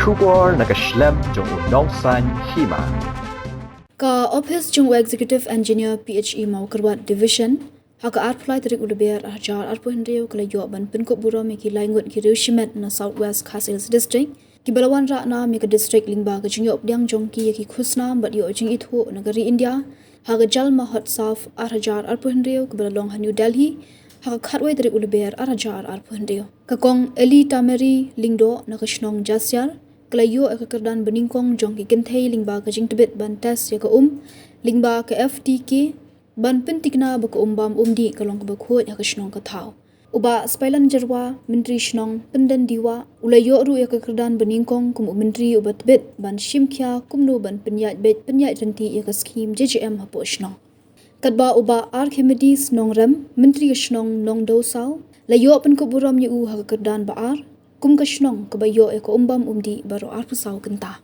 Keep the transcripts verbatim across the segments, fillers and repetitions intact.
Khubor na ka shlem jong u nongsan hima. Ka Office jong u Executive Engineer P H E Mawkyrwat Division, ha ka arphew lai tarik u Lber arhajar arphew hynriew, ka la ïoh ban pynkup burom ïa ki lai ngut ki riew shimet na South West Khasi Hills District, kiba la wanrah nam ïa ka district lyngba ka jingïoh pdiang jong ki ïa ki khusnam bad ïoh jingithuh na ka ri India ha ka Jal Mahotsav arhajar arphew hynriew, kaba la long ha New Delhi ha ka khatwei tarik u Lber arhajar arphew hynriew. Ka Kong Eli Tameri Lyngdoh na ka shnong Jasiar, ka la ïoh ïa ka kyrdan banyngkong jong ki kynthei lyngba ka jingtbit ban test ïa ka um lyngba ka F T K, ban pynthikna ba ka um bam um dih ka long kaba khuid ha ka shnong ka thaw. U Bah Spailan Jyrwa, Myntri Shnong Pyndendiwah, u la ïoh ruh ïa ka kyrdan banyngkong kum u Myntri uba tbit ban shim khia kumno ban pynïaid beit pynïaid ryntih ïa ka skhim J J M hapoh shnong. Katba u Bah Archimedes Nongrem, Myntri ka shnong Nongdowsaw, la ïoh pynkup burom ïa u ha ka kyrdan ba ar kum ka shnong kaba ïoh ïa ka um bam um dih baroh arphew saw kynta.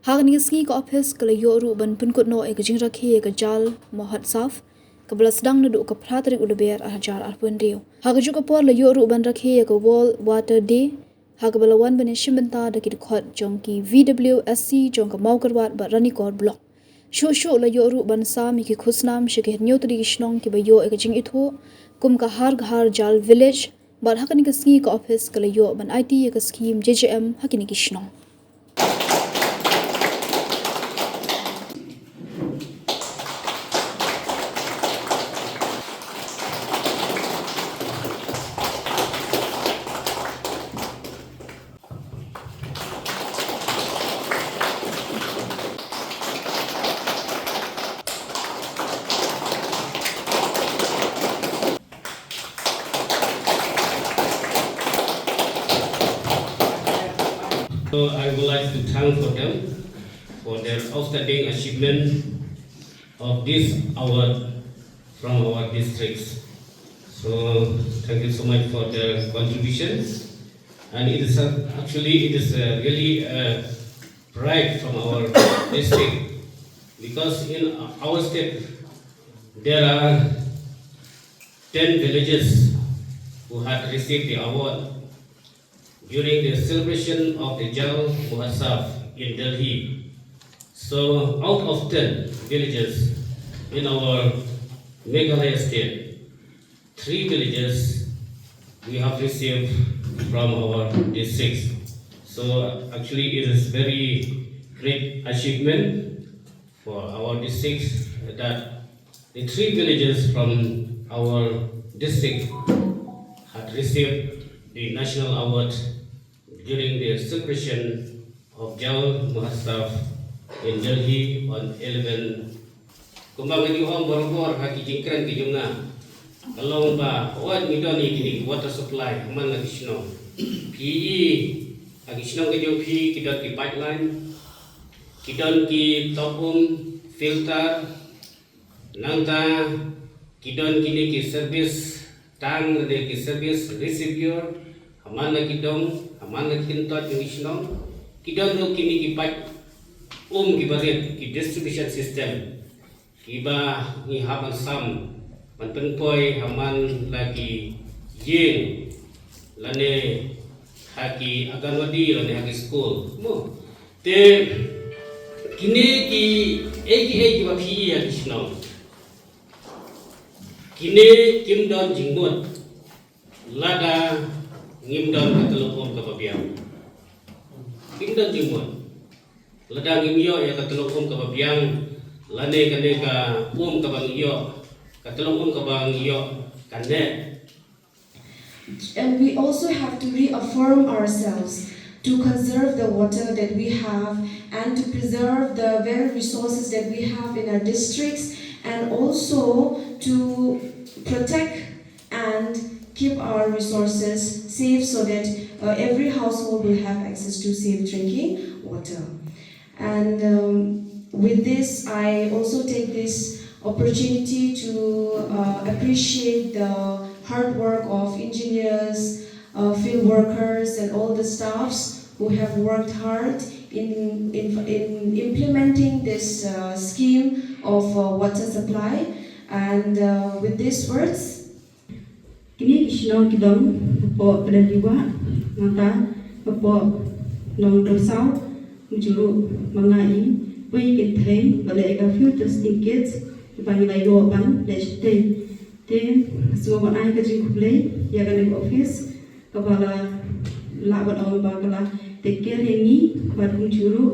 Ha kane ka sngi ka office ka la ïoh ruh ban pynkut noh ïa ka jingrakhe ïa ka Jal Mahotsav, kaba la sdang naduh ka phra tarik u Lber arhajar arphew hynriew. Ha kajuh ka por la ïoh ruh ban rakhe ïa ka World Water Day, ha kaba la wan ban ïashim bynta da ki dkhot jong ki V W S C jong ka Mawkyrwat bad Ranikor Block. Shuh shuh la ïoh ruh ban sam ïa ki khusnam sha ki hynñiew tylli ki shnong kiba ïoh ïa ka jingithuh kum ka Har Ghar Jal Village, bad ha kane ka sngi ka office ka la ïoh ban aiti ïa ka skhim J J M ha kine ki shnong. So I would like to thank for them for their outstanding achievement of this award from our districts. So thank you so much for their contributions. And it is a, actually, it is a really a pride from our district, because in our state there are ten villages who had received the award during the celebration of the Jal Mahotsav in Delhi. So out of ten villages in our Meghalaya state, three villages we have received from our districts. So actually, it is very great achievement for our districts that the three villages from our district had received the national award during the celebration of Jal Mahotsav in Delhi on eleven. Kumba ngi ong barabor ha ki jingkren ki jong nga, ka long ba wat ngi don ïa kine ki water supply ha man la ki shnong. Phi i ha ki shnong ki jong phi ki don ki pipeline, ki don ki top um, filter, nangta ki don kine ki service tank lane ki service reservoir ha man la ki dong, ha man la ki kyntoit jong ki shnong. Ki don ruh kine ki pipe um kiba rit, ki distribution system, kiba ngi hap ban sam ban pynpoi ha man la ki ïing lane ha ki Anganwadi lane ha ki school. Mo, te kine ki ei ki ei kiba phi i ha ki shnong, kine kim don jingmut lada ngim don ka tyllong um kaba biang. Kim don jingmut lada ngim ïoh ïa ka tyllong um kaba biang, lane kane ka um kaba ngi ïoh, ka tyllong um kaba ngi ïoh kane. And we also have to reaffirm ourselves to conserve the water that we have and to preserve the very resources that we have in our districts, and also to protect and keep our resources safe so that uh, every household will have access to safe drinking water. And um, with this, I also take this opportunity to uh, appreciate the hard work of engineers, uh, field workers, and all the staffs who have worked hard in, in, in implementing this uh, scheme of uh, water supply. And uh, with these words, kine ki shnong ki don hapoh Pyndendiwah, nangta hapoh Nongdawsaw, kumjuh ruh ma nga i, wei kynthei ba leh ïa ka field testing kits ba ngi la ïoh ban leh shatei. Te sngewbha ban ai ka jingkhublei ïa kane ka office kaba la lah ban ong ba ka la take care ïa ngi bad kumjuh ruh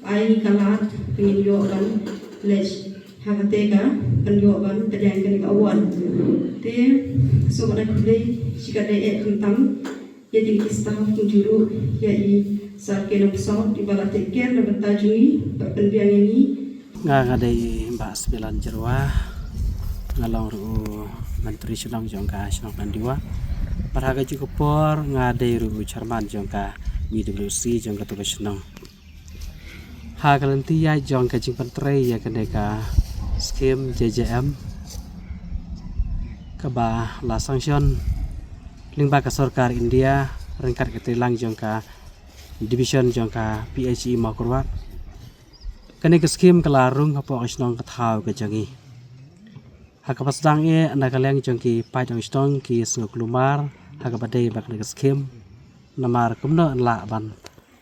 ai ngi ka lad ba ngin ïoh ban leh ha kata ka ban ïoh ban pdiang kane ka award. Te sngewbha ban ai khublei shi katdei eh khamtam ïa kine ki staff kumjuh ruh ïa i Sir K. Nongpsaw iba la take care na bynta jong ngi bad pynbiang ïa ngi. Nga nga dei Bah Sbilan Jyrwa, nga long ruh u Myntri Shnong jong ka shnong Pandiwa. Bad ha kajuh ka por nga dei ruh u Chairman jong ka V W C jong katu ka shnong. Ha ka lynti ïaid jong ka jingpyntrei ïa kane ka skim J J M kaba la sanction lyngba ka sorkar India ryngkat ka treilang jong ka division jong ka P H E Mawkyrwat. Kane ka skim ka la rung hapoh ka shnong ka thaw ka jong ngi. Ha kaba sdang eh na ka liang jong ki paid nongshong ki sngew kulmar ha kaba dei bad kane ka skim. Namar kumno yn lah ban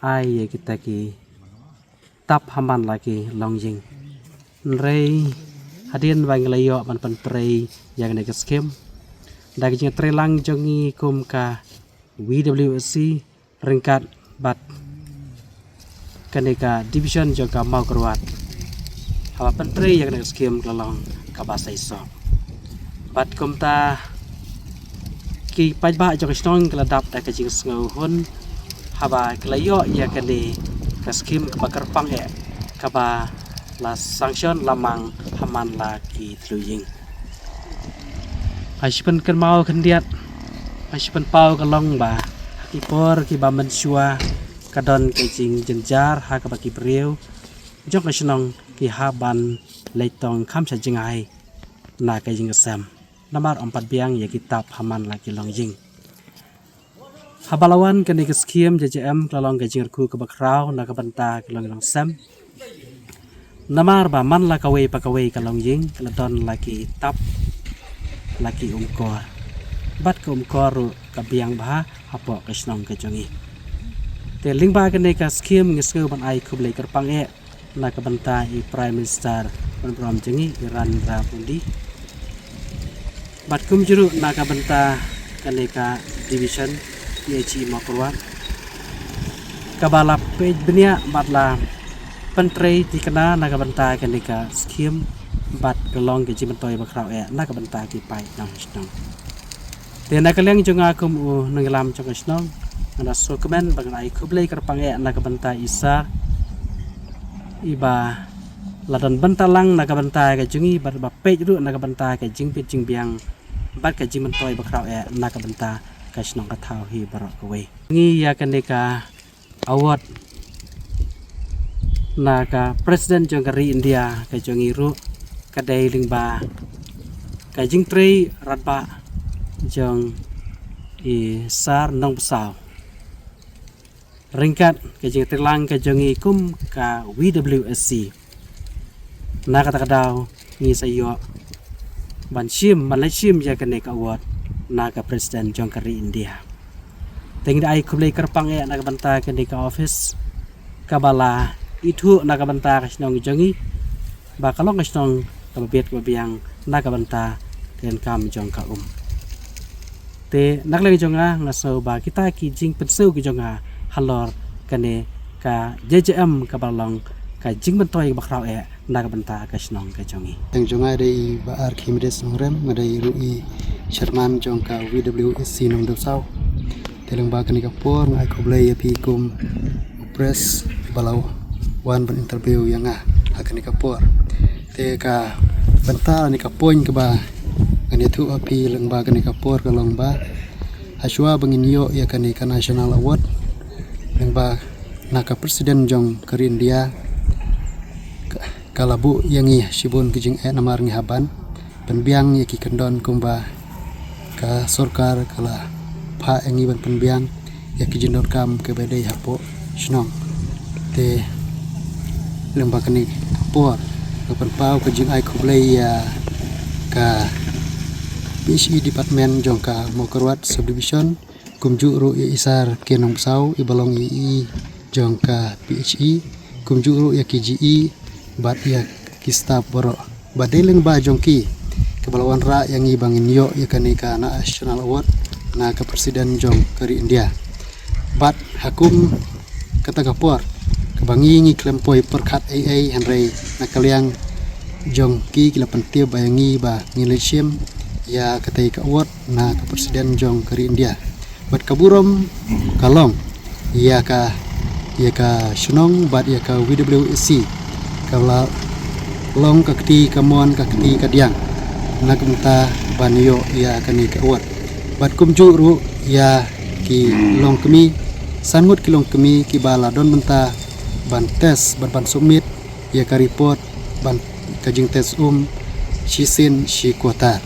ai ïa kita ki tap ha man la ki longïing. Hynrei hadien ba ngi la ïoh ban pyntrei ïa kane ka skim da ka jingtreilang jong ngi kum ka V W C ryngkat bad kane ka division jong ka Mawkyrwat. Haba pyntrei ïa kane ka skim ka la long kaba saisoh. Bad kumta ki paidbah jong ka shnong ki la dap da ka jingsngewhun haba ki la ïoh ïa kane ka skim kaba kyrpang eh kaba la sanction la mang ha man la ki thliew ïing. Ha shi pynkynmaw khyndiat, ha shi pynpaw ka long ba ha ki por kiba mynshuwa ka don ka jingjynjar ha kaba ki briew jong ka shnong ki hap ban leit tong kham sha jngai na ka jingsem namar ym pat biang ïa ki tap ha man la ki longïing. Haba la wan kane ka skim J J M ka la long ka jingkyrkhu kaba khraw na ka bynta ki longïing longsem. Namar ba man la kawei pa kawei ka longïing ka la don la ki tap, la ki umkor. Bad ka umkor ruh ka biang bha hapoh ka shnong ka jong ngi. Te lyngba kane ka skim ngi sngew ban ai khublei kyrpang eh na ka bynta i Prime Minister ban burom jong ngi i Narendra Modi. Bad kumjuh ruh na ka bynta kane ka division P H E Mawkyrwat kaba la peit bniah bad la pyntrei thikna na ka bynta kane ka skim bad ka long ka jingmyntoi ba khraw eh na ka bynta ki paid nongshong shnong. Te na ka liang jong nga kum u nongïalam jong ka shnong, nga da sngewkmen bad nga da ai khublei kyrpang eh na ka bynta i Sir iba la don bynta lang na ka bynta ka jong ngi bad ba peit ruh na ka bynta ka jingbit jingbiang bad ka jingmyntoi ba khraw eh na ka bynta ka shnong ka thaw hi baroh kawei. Ngi ïa kane ka award na ka President jong ka ri India ka jong ngi ruh ka dei lyngba ka jingtrei radbah jong i Sir Nongpsaw ryngkat ka jingtreilang ka jong ngi kum ka V W S C. Na kata ka daw ngi sa ïoh ban shim, ban leit shim ïa kane ka award na ka President jong ka ri India. Te ngi da ai khublei kyrpang eh na ka bynta kane ka office kaba la ithuh na ka bynta ka shnong jong ngi ba ka long ka shnong kaba bit kaba biang na ka bynta ka donkam jong ka um. Te na ka liang jong nga nga sngew ba kita ki jingpynsngew ki jong nga halor kane ka J J M kaba long ka jingmyntoi kaba khraw eh na ka bynta ka shnong ka jong ngi. Tang jong nga dei i Bah R K Mdes Nongrem, nga dei ruh i chairman jong ka V W S C Nongdawsaw. Te lyngba kane ka por nga ai khublei ïa phi kum u press ba la wan ban interview ïa nga ha kane ka por. Te ka bynta ne ka point kaba ngan ïathuh ha phi lyngba kane ka por ka long ba hashwa ba ngin ïoh ïa kane ka National Award lyngba na ka President jong ka ri India ka, ka la buh ïa ngi shibun ki jingeh namar ngi hap ban pynbiang ïa ki kyndon kumba ka sorkar ka la phah ïa ngi ban pynbiang ïa ki jingdonkam kiba dei hapoh shnong. Te lyngba kane ka por nga pynpaw ka jingai khublei ïa ka P H E department jong ka Mawkyrwat subdivision, kumjuh ruh ïa i Sir K. Nongpsaw iba long i, i jong ka P H E, kumjuh ruh ïa ki G E bad ïa ki staff baroh. Bad dei lyngba jong ki kaba la wanrah ïa ngi ba ngin ïoh ïa kane ka National Award na ka President jong ka ri India. Bad ha kum kata ka por kaba ngi ngi khlem poi pyrkhat ei ei, hynrei na ka liang jong ki ki la pyntip ba ïa ngi ba ngin leit shim ïa katei ka award na ka President jong ka ri India. Bad ka burom ka long ïa ka, ïa ka shnong bad ïa ka V W A C, ka la long ka kti kamon ka kti kadiang na ka bynta ban ïoh ïa kane ka award. Bad kumjuh ruh ïa ki longkmie, san ngut ki longkmie kiba la don bynta ban test bad ban submit ïa ka report ban ka jingtest um shisien shi quarter.